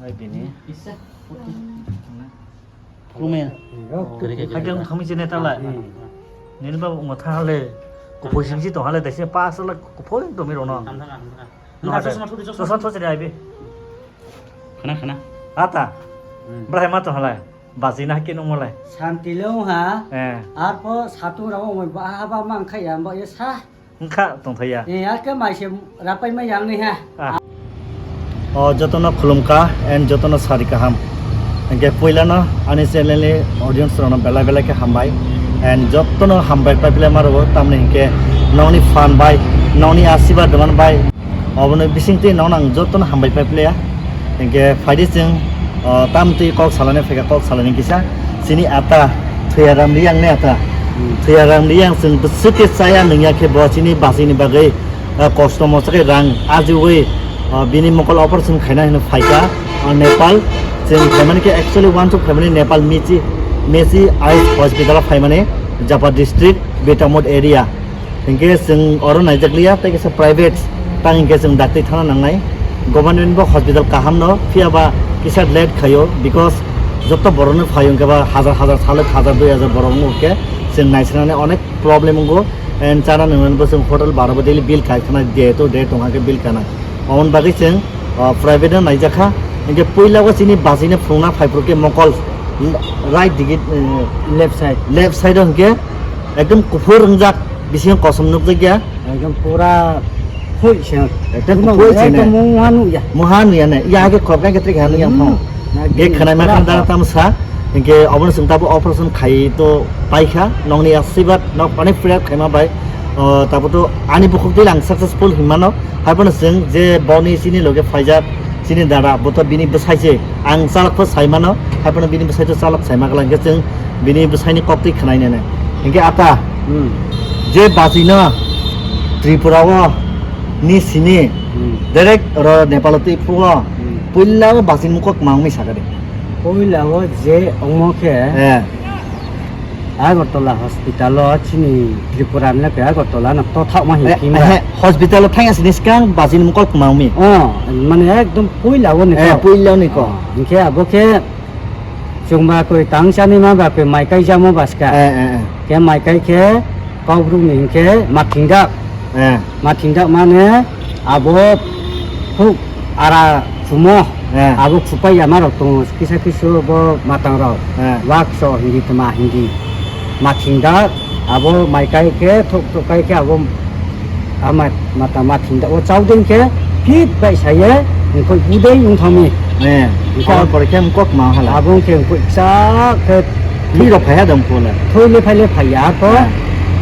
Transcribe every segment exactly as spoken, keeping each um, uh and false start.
Ai bini. Khulumaya. Hai khe wng thangmi se neta lai. Nini babu wngma tha hale. Kuphur singsi tong hale daise pas la kuphur tongmi rono. Chosma thosri ai bi. Khana, khana. Ata. Bwrahai ma tong halai. Bajina hake nungmalai. Santi le wngha. Eh. Arpho satung rao wngwi ba ha ba mang khai ya, ba ye sa. Wngkha tongthai ya. Eh, ake mai se rapai ma yang ni ha. Ah. O jotono khulumkha and jotono sari kaham. Hingke puilano ani channel ni audience rokno belai belai khe hambai. And jotono hambai pai pile ma rwo, tamni hingke nokni fan bai, nokni asibad rwman bai. Obono bisingtwi nono ang jotono hambai pai piliya. Hinkhe phaidi chwng, o, tamtwi kok salani phaikha, kok salani kisa chini ata Thwiyaram Riyang ni ata. Hmm. Thwiyaram Riyang chwng bwswk khe chaya nungya khe bo chini bachini bagwi, o, kosto mosto khe rang ajiui, o, bini mokol operation khaina hinwi phaikha, o, Nepal. Chwng phaimani khe actually uansuk phaimani Nepal Michi, Michi Eyes Hospital o phaimani, Japa district, Betamot area. Hinkhe chwng oro naijakliya, tei kisa private tang hinkhe chwng daktwi thangna nangnai. Government bo hospital kaham no, phiya ba kisa late khaio, because joto borokno phaio hinkhe ba hazar hazar salok, hazar dui hazar borok wngkhe chwng naisanani onek problem wngo. And chana nwngnani bo chwng hotel bara bo daily bill kai khna, day to day tongkha khe bill kana. Aboni bagwi chwng, ah, private no naijakha. Hinkhe puila o chini bachino phunukna phaiphuru khe mokol right digi, eh, left side, left side o hinkhe ekdom kuphur wngjak, bisingo kosom nukjakya. Ekdom pura phui se. Ekdom phui se ne. Ekdom mungha nukya. Mungha nukya ne. Ya ke khop kai ke trik hanu yang Hmm. thong. Na Ge gini khana ma pura khana dara khop. Tam sa. Hinkhe obono chwng tabo operation khai to paikha. Nokni asibad, nok onek prayer khaima bai. O, tabo to ani bukhuk dil ang successful hinmano. Haiphano chwng je boni chini loge phaijak, chini dada, bo to bini bwsai se, ang chalak pho sai mano, haiphano bini bwsai to chalak sai ma kala, hinkhe chwng bini bwsaini koktwi khwnai nene. Hinkhe ata, Hmm. je bachino Tripura o ni simi, Hmm. direct oro Nepal o twi phuo, Hmm. puila o bachini mukok ma wngwi sakha de. Puila o je ongmo khe, Eh. Agartala hospital o chini Tripura ni khe Agartala no to thak ma hin Eh, khe eh, hospital o thangya sini skang bachini mukol kwma wngmi. Oh, mane ekdom puila o ni Eh, to. Puila o ni ko. Oh, hinkhe abo khe chwng ba koi tang chani ma ba koi mai kai jamo baska. Eh, eh, eh. Khe mai kai khe kok bruk ni hinkhe mathing dak. Eh. Mathing dak mane abo huk ara chumo. Eh. Abo chupai ya ma rok tongo kisa kisu bo matang rok. Eh. Wak so hindi tma hindi. Mathing dak abo mai kai khe thuk thuk kai khe abo ama mata mathing dak o chau ding khe phit bai saye ngkoi budai ung thangmi. Eh. Ngkoi Abo pore khe ngkok ma hala. Abo khe ngkoi chak khe Thwi rok phaiya dong pole. Thwi le phai le phaiya to. Ah.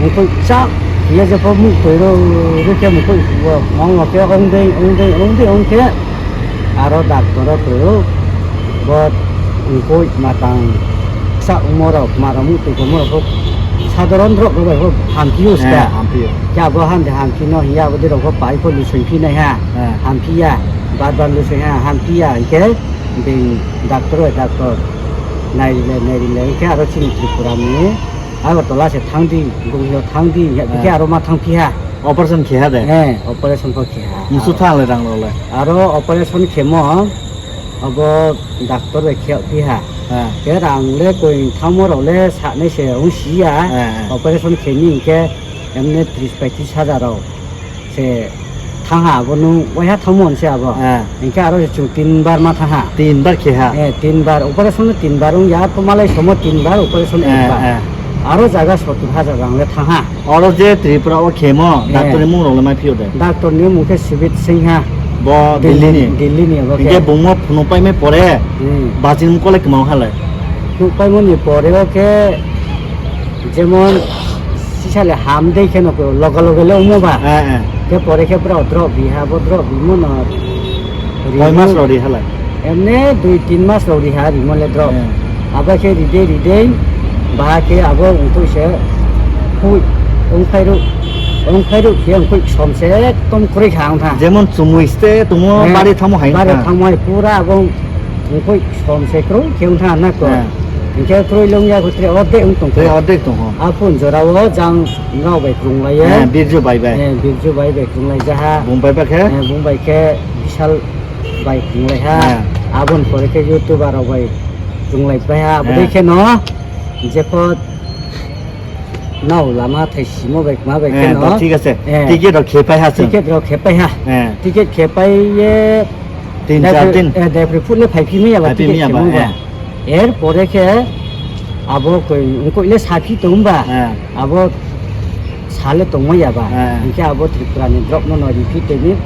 Mukoi chak, ye je po mukoi ro, ro khe mukoi wo, mong wo khe ong dei, ong dei, ong dei, ong khe. Aro doctor ro koi ro, bo mukoi matang sa umo rok, mara mukoi ko mo rok ko sadharon rok ro bai ko hampi yo ska. Eh, hampi yo. Kya bo ham de hampi no hiya bo de rok ko pai ko lusoi phi nai ha. Eh. Hampi ya, bar bar lusoi ha, hampi ya, hinkhe. Bini doctor bai doctor nairile nairile khe aro chini Tripura ni Agartala se thangdi, Guwahati thangdi, ya bikhe Ah. aro ma thangphi ha. Operation khe ha de? Eh, operation pho khe ha. Musu Aro thang le rang rok le? Aro operation khemo abo doctor bai khe phi ha. Ah. Khe rang le koi thangmo rok le saknai se wng si ya. Ah, ah. Operation khemi hinkhe emne tris paitris hajar rok. Se thangha abo nung waiha thangmo se abo. Ah. Hinkhe aro se chwng tin bar ma thangha. Tin bar khe ha? Eh, tin bar operation no tin bar wngya, to malai somo tin bar operation Eh, ekbar. Eh. Aro jaga sottur hajar rang le thangha. Oro je Tripura o khemo, Eh. Doctor ni mung rok le mai phio de? Doctor ni mung khe Sibit Singha. Bo Delhi ni? Delhi ni abo khe. Hinkhe bungmo phunuk pai mai pore, Hmm. bachini mung kole kwmao halai? Phunuk pai mani pore o khe Jemon sisale ham dei kheno ko loge loge le omo ba. Eh, eh. Khe pore khe bro drop bi ha, bo drop bi mo no. Koi mas rok ri halai? Emne dui tin mas rok ri ha, rimo le drop. Eh. Abo khe ri dei, ri dei, ba khe abo ungtui se phui, ungkhai ru, ungkhai ru khe ungkhui som se ekdom kwrwi kha wng tha. Jemon chumui ste tongmo Eh, bari thamo hai bari wng tha. Thamo hai pura abo Wngkoi som se kwrwi khe wng tha na ko. Eh. Hinkhe kwrwi le wngya kho tre ordek wng tong kho. Tre ordek tong kho. A phun jora o jang rao bai kwrwng lai ya. Eh, Birju bai bai. Eh, Birju bai bai kwrwng lai jaha. Bung bai bai khe? Eh, bung bai khe Bishal bai kwrwng lai ha. Eh. Aboni pore khe YouTuber rok bai chwnglai pai ha, abo dei khe no jepho nao lama thai simo bai kma bai khe no. Thik ase. Ticket rok khe pai ha chwng. Ticket rok khe pai ha. Ticket khe pai ye tin char din. Debri phut le phai phi maya ba ticket khe mung ba. Er pore khe abo koi ungkoi le saphi tong ba. Abo sale tongma ya ba. Hingke abo Tripura ni drop no no riphi temi.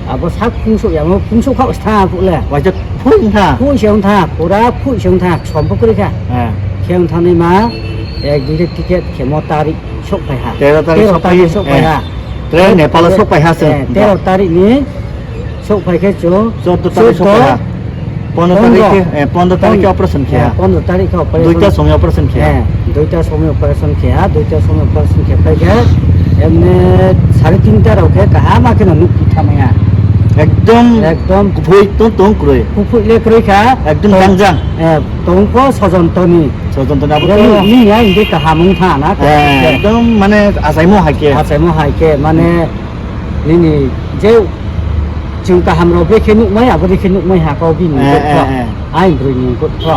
Abo sak phungsuk ya mo phungsuk khao stha phuk le. Waisa phui wngkha. Phui se wngkha, pura phui se wngkha, sompo kwrwi kha. Khe wngthani ma ek dui ticket khe mo tarik sok phai ha. Tero tarik sok phai ha. Tero Nepal sok phai ha se. Tero tarik ni Sok phai khe chwng chordo tarik sok phai ha. Pondro tarik khe, eh, pondro tarik khe operation khe ha. Pondro tarik khe operation. Duita somoi operation khe ha. Duita somoi operation khe ha, duita somoi operation khe phai khe emne sare tinta rok khe kaham ma khe no nuk thik thamai ha. Ekdom, ekdom kuphoi tong tong kwrwi. Kuphoi le kwrwi kha. Ekdom gangjang. Eh, tong pho sojon toni. Sojon toni abo ni ya indi kaham wng tha na. Eh, ekdom mane achaimo hai khe. Achaimo hai khe mane nini je chwng kaham rok bai khe nukmai, abo dei khe nukmai ha kau bini kok tho. Ai broi ni kok tho.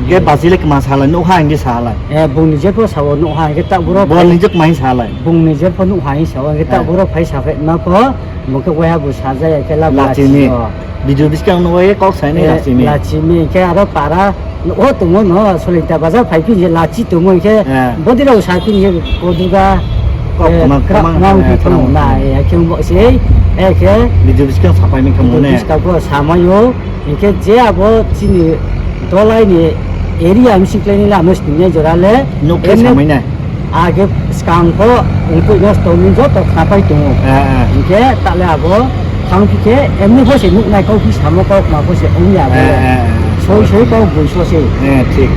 Ge basi le kma salai, nukha ang ge salai. Eh, bung ni je pho sao nukha ang ge ta buro. Bo ni je kma salai. Bung ni je pho nukha ang sao ang ge ta buro phai sa phe ma pho, bung khe waiha bo sajaya khe la lachi ni. Video biskang no wai kok sai ni lachi ni. Lachi ni khe aro para O tongo no, Solingta bazar phai phi je lachi tongo, hingke bodi rok sa phi je koduga, kok eh, kwma, krak kwma, kwma eh, wngkhe kheno kheno. Na, eh, khe wngbo se, eh, khe video biskang sapai mi khe video mone. Biskang ko samayo, hingke je abo chini dolai ni area misi kleni lama sini jora le, nok khe ene samai nai. Age skang ko ungkui no stoni joto khapai tongo. Eh, eh. Hingke tale abo thang phi khe emni pho se nuk nai kau phi samo kau ma pho se ong ya bo. Eh, eh, eh. Soi soi kau bui so se. Eh, thik.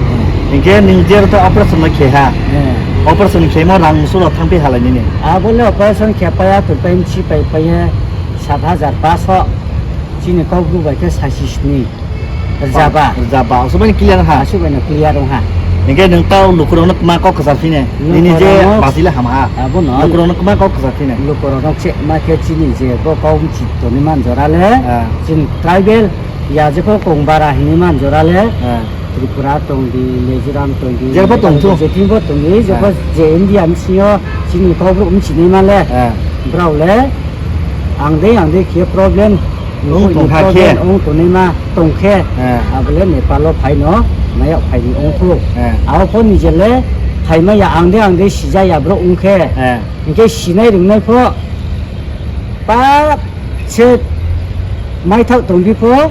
Hingke ning jer to operation no khe ha. Eh. Operation khe mo rang musulo thang phi halai nini. Abo le operation khe pa ya to pai si pai pai ya sat hajar paso. Chini kau bru bai khe sasi sni. Rjaba. Rjaba. Aswk bai clear ha. Aswk bai no clear wng ha. Hingke nwng tao lukurokno kwma kok kwchar phine. Nini je lukurokno basile ham ha. Abono. Lukurokno kwma kok kwchar phine. Lukurokno se ma khe chini je bo kok chitoni man jora le. Ah. Chini tribal ya je ko kong bara hini man jora le. Ah. Tripura tong di, Mizoram tong di. Jebo tong thu. Je tong di, jebo je India msio chini kok bru mchini ma le. Ah. Brao le. Ang de, ang de khe problem. Wng tongkha khe. Wng tonwi ma tongkhe. Eh. Abole Nepal o phaino, mayok phaini wngkhu. Eh. Abo pho nijele phaimaya ang de, ang de sijaya borok wngkhe. Eh. Hinkhe sinai rwngnai pho pa se maithak tongdi pho,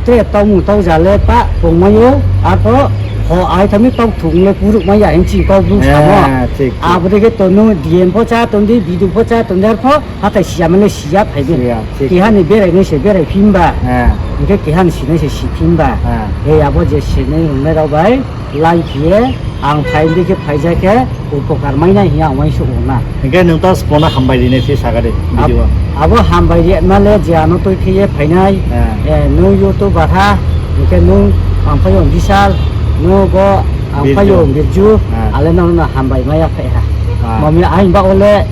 tre tongmung tong jale pa tongmaio, arpho ho ai thami tong thungle kuruk maya hinchi kok bung samo. Eh, thik, thik. Abo de khe tono D M pho cha tongdi, B D O pho cha tongdi, arpho Hathai siya mane siya phai de. Siya, thik. Keha ni berai nai se berai phimba. Ha. Hingke keha ni sinai se si phimba. Ha. He abo je sinai rwnai rok bai lai phiye ang phai de khe phaijak khe upokar mai nai hiya ang uansuk rwna. Hingke nwng ta sipona hambai rinai se saga de, video. Abo hambai ri ma le je ano twi phiye phainai. Ha. Eh, nwng YouTube batha, hingke nwng ang phai o Bishal, nwng bo ang phai o Birju. Birju, ha. Ale no no hambai maya phai ha. Ha. Mami ain ba ole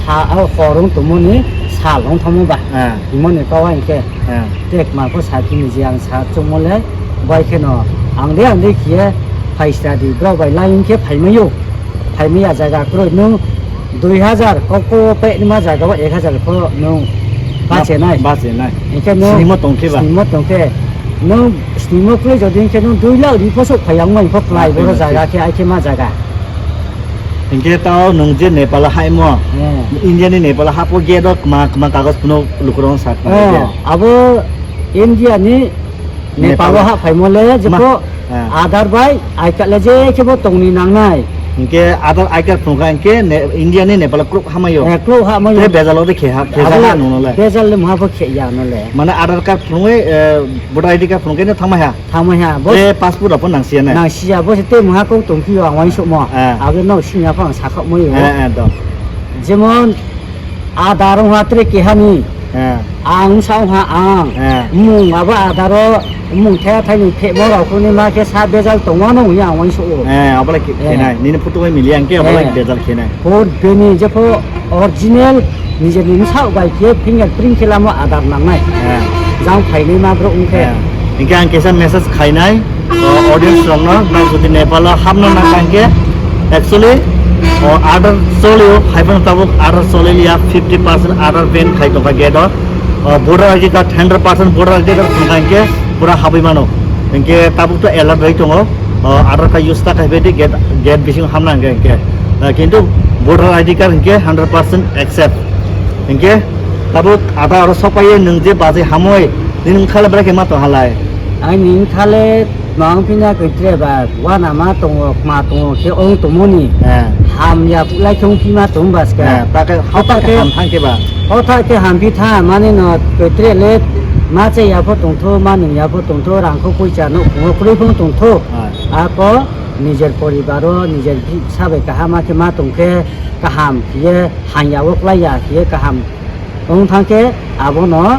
sa, o horong tongmoni sal wng thangmo ba. Ah. Himoni kau hai khe. Ah. Tek ma ko sa kini je ang sa chongmo le bai khe no. Ang de, ang de khiye phai sta di, bro bai lai khe phai mayo. Phai maya jaga kroi nung dui hajar kok ko pe ni ma jaga ba ek hajar ko nung bache nai. Bache nai. Hingkhe nung sinimo tong khe ba? Sinimo tong khe nung sinimo kroi jodi hingkhe nung dui lakh ri posok phai yang mai kho klai boro jaga khe ai khe ma jaga. Hingke tao nwng je Nepal haimo, hmm, India ni Nepal hapo gate o kma, kma kagoj phano lukurok sakha. Oh, abo India ni Nepal o hap phaimo le jepho, ah, Aadhaar bai I card le je khebo tongni nangnai. Hingke Aadhaar I card phunukha hingke ne, India ni Nepal o krok hamayo. Eh, krok hamayo. Te bejal o de khe ha, khe abo ha le nono le. Bejal le maha bo khe ya no le. Mane Aadhaar card phunui, eh, voter I D card phunukhe no thangmai ha. Thangmai ha, bo. Tei passport rok bo nangsiya nai? Nangsiya, bo se tei mungha kok tongphio ang uansukmo. Eh. Abo no singya phano ang sakhokmoi o. Eh, eh, do. Jemon, Aadhaar wngha tre kehani. Eh. Ang wngsa wngha ang. Eh. Mung abo Aadhaar o, mung thaya thaini phehmo rok hwnwi ma khe sa bejal tongmano hwnwi ang uansuk o. Eh, abo le khe-, eh, khenai. Nini photo bai miliya hwnkhe abo le, eh, bejal khenai. Vote bini jepho original, nijeni bwsao bai khe fingerprint khe lamo Aadhaar nangnai. Eh. Jang phainwi ma borok wngkhe. Eh. Hinkhe ang kaisa message khainai, o, audience rokno, nang jodi Nepal o hapna nang kha hinkhe, actually, o, order cholio, hai phano tabuk order choli liya, fifty percent order ban khai tongkha gate o. O, voter I D card, hundred percent voter I D card thangkha hinkhe pura habwi mano. Hinkhe tabuk to alert bai tongo, o, order card use ta khai bedi gate, gate bising hamna hinkhe, hinkhe. O, kintu voter I D card hinkhe hundred percent accept. Hinkhe tabuk ada aro sokpaiye nwng je bajai hamoi, nini wngkhale bwrake ma tong halai. Aini wngkhale ma wngphina kaitre ba, wana ma tongo, ma tongo, khe ong tongmoni. Eh. Hamya pulai khe wngphi ma tong baska. Eh, ta khe hota khe ham thang khe ba. Hota khe hamphi tha, mane no kaitre le ma che yapho tongtho, ma nwng yapho tongtho, rangkho poicha no khungo kwrwi phung tongtho. Ah. Ako nijer poribaro, nijer bsa bai kaham khe ma tongkhe kaham, khiye hanya o klai ya, khiye kaham. Wng thang khe abono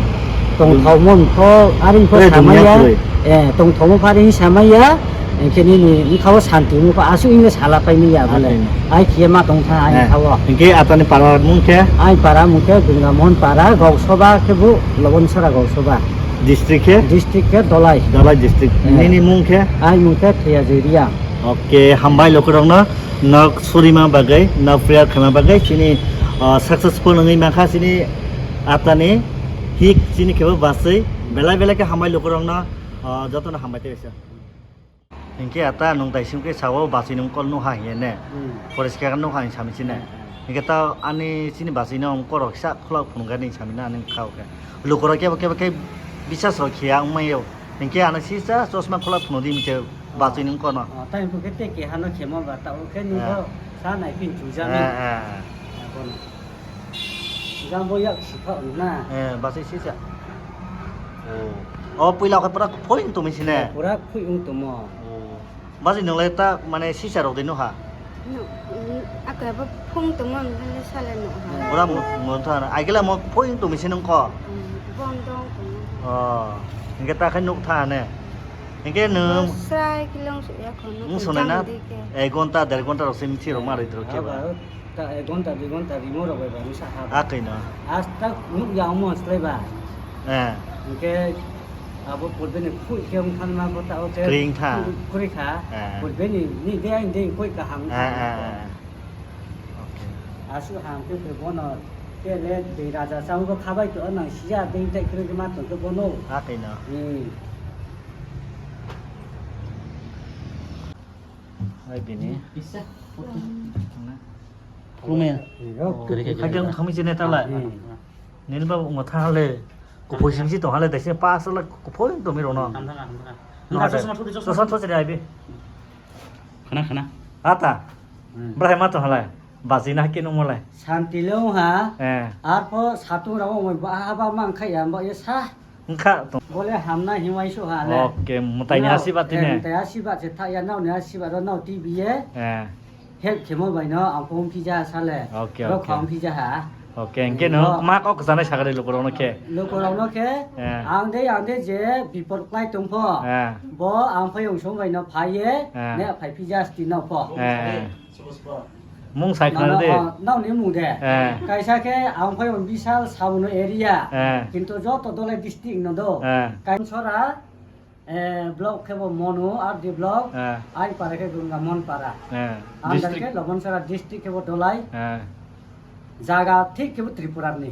tongthokmung pho, aring pho samaiya, eh, tongthokmung pho aring samaiya, hinkhe nini wngkha o santi wngkha, aswk wngkhe sala paimaya bole. Ai khiye ma tong thang, ai kha o. Hinkhe atani para mung khe? Ai para mung khe Ganga Mohan para, Gausoba khe bo Lobonsora Gausoba. District khe? District khe Dolai. Dolai district. Eh. Nini mung khe? Ai mung khe Thwiya Jairia. Oke, hambai lukurokno. Nok surima bagwi, nok prayer khaima bagwi chini, ah, successful wngwi mankha chini atani hik chini khebo bachwi belai belai khe hambai lukurokno, ah, jotono hambai tei kaisa. Hinkhe ata nwng daisim khe sao bachwi nwng kol nukha hiye ne? Hmm. Poriskar nukha hinwi sami chine. Hmm, hmm. Hinkhe ta ani chini bachwi no korok kisa khulak phunukgani sami na ani kha o khe. Lukurok kebo kebo khe bisas rok khiya wngmai o. Hinkhe ano sisa chosma khulak phunukdi hinkhe bachwi nwng kono. Oh, tei hwnkhe tei keha no khemo ba ta o khe nini bo sa nai phin chujami. Eh, eh. Abono. Jang bo yak sikha wng na. Eh, bachwi sisa. Oh. O puila khe pura phoi wng tongmi sine. Pura phoi wng tongmo. Oh. Bachwi nwng lai ta mane sisa rok de nukha. Ako abo phung tongma hwnkhai sale nukha. Ora mo, mo tha na. Agila mo phoi tong misi nung ko. Bong dong tong. Oh. Hinkhe ta khai nuk tha ne. Hinkhe nung srai kilong su ya kono. Nung sunai na. Ek gonta, der gonta rok se mithi rok ma roi drok khe ba. Ta ek gonta, dui gonta rimo rok bai ba nung sa ha. A kaino. As ta nuk ya mo slai ba. Eh. Hinkhe abo purbe ni phui khe wng khan ma bo ta o khe. Kring tha. Kuri kha. Eh. Purbe ni ni de ain de koi kaham. Eh, eh, eh. Okay. Aswk ham khe khe bono tele de raja chang bo khabai to nang siya de de khe ma to khe bono. A kaino. Hmm. Hai bini. Bisa. Khulumaya. Hai khe ang thangmi chini talai. Hmm. Nini ba wngma tha hale. Kuphoi singsi tong hale daisini pas la kuphoi tongmi rokno. Ham thang, ham thang. No, chosma thodi, chosma thodi. Chosma thodi, ai bi. Khana, khana. Ata. Hmm. Bwrwi ma tong halai. Bachwi na khe nung malai. Santi le wng ha. Eh. Arpho satung rok wng ba ha ba mang kha ya ba ye sa. Wngkha tong. Bole hamna himai su ha le. Okay, mwtai ni asibat tine. Mwtai asibat se tha ya nao ni asibat ro nao T V ye. Eh. Help khemo bai no ang phone phi ja sa le. Okay, okay. Rok phone phi ja ha. Okay, hinkhe no ma kok kwchanai sakari lukurokno khe. Lukurokno khe, eh, ang de, ang de je bipot klai tong pho. Eh. Bo ang phai ungsong bai no phai ye, eh, ne phai phi ja sti no pho. Eh. Mung sai khna de. Nao ni mung de. Eh. Kaisa khe ang phai ung bisal Sabono area. Eh. Kintu joto dole district no do. Eh. Kain sora Eh, block khe bo Monu, R D block, eh, ai para khe Ganga Mohan para. Eh, under district khe Lobonsora district khe bo Dolai. Eh. Jaga thik khe bo Tripura ni.